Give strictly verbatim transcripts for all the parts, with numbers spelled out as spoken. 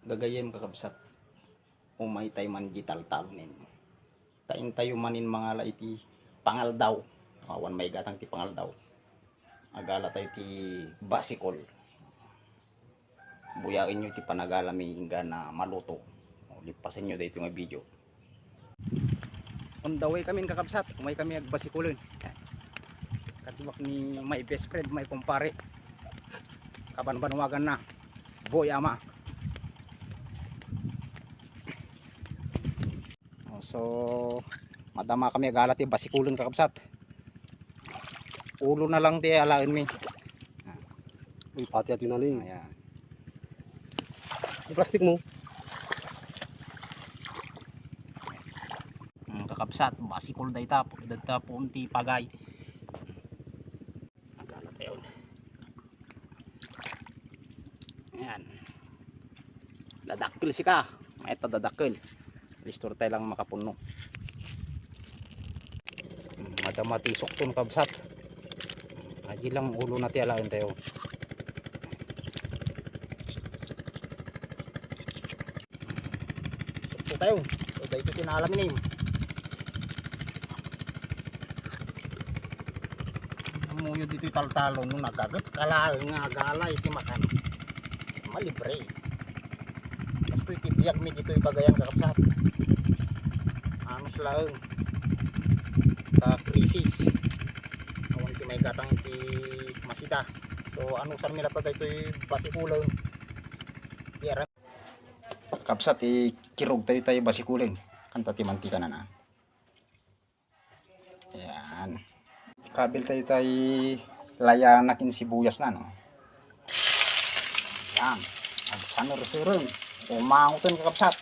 Gagayyem, kakabsat, umaytayo man diay taltalon. Ta intayo manen mangala iti pangaldaw. Awan maigatang ti pangaldaw. Agalatayo ti basikol. Buyaenyo ti panagalami inggana maluto. O, lipasenyo daytoy nga video. On the way kami, kakabsat, umaykami agbasikolen. Kadiwak ni my best friend, my kumpare. Kabanbanwaganna, Boy Ama. O, so, madamakami agala ti basikolen, kakabsat. Ulo na lang ti alaenmi. Uy, pati ati na, Ling. Ayan. Yung plastic mo. Hmm, kakabsat, basikol dayta, dayta puon ti pagay. Agala tayo. Ayan. Dadakkel sika. Mayat a dadakkel. Listor tayo lang makapuno. Hmm, madama ti sukton, kabsat. Adi lang ulo na ti alaen tayo. Sukto tayo. So, daytoy ti naalaminim. Amuyo ditoy taltalon, no nagaget ka laeng nga agala iti makan. Malibre. Kastoy ti biagmi ditoy Cagayan, kakabsat. Anus laeng. Ta krisis. Awan ti maigatang ti masida. So, anusarmi latta daytoy basikolen. Di aram. Kabsat, ikirog tayo tayo basikolen. Kanta ti mantika na na. Ayan. Kabil tayo tayo layanak in sibuyas na, no? Ayan. Agsanursurun. Umangutan, kakabsat.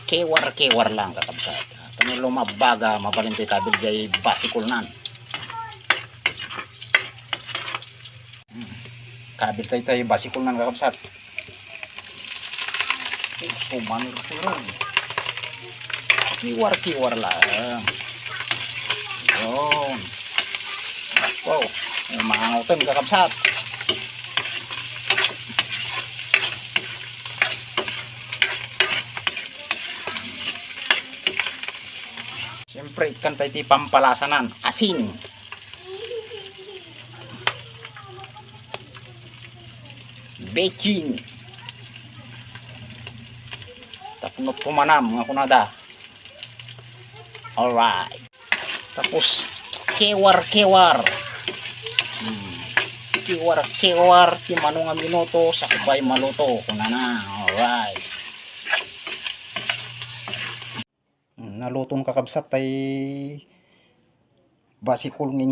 Kewar-kewar lang, kakabsat. Kano lumabaga, mabalin tayo kabil jay basikol nan. Hmm. Kabil tayo tayo basikol nan, kakabsat. Oh, sumanursurun. Kiwar-kiwar lang. Yun. Wow. Yung mga ngutin, kakabsat. Siyempre, ikkan tayo ti pampalasanan. Asin. Baking. Tapno pumanam nga kunada. Alright. Tapos, kewar-kewar. Hmm. Kewar-kewar ti mano nga minuto, sakbay maluto. Kunana. Alright. Hmm, naluton, kakabsat, tay basikol nga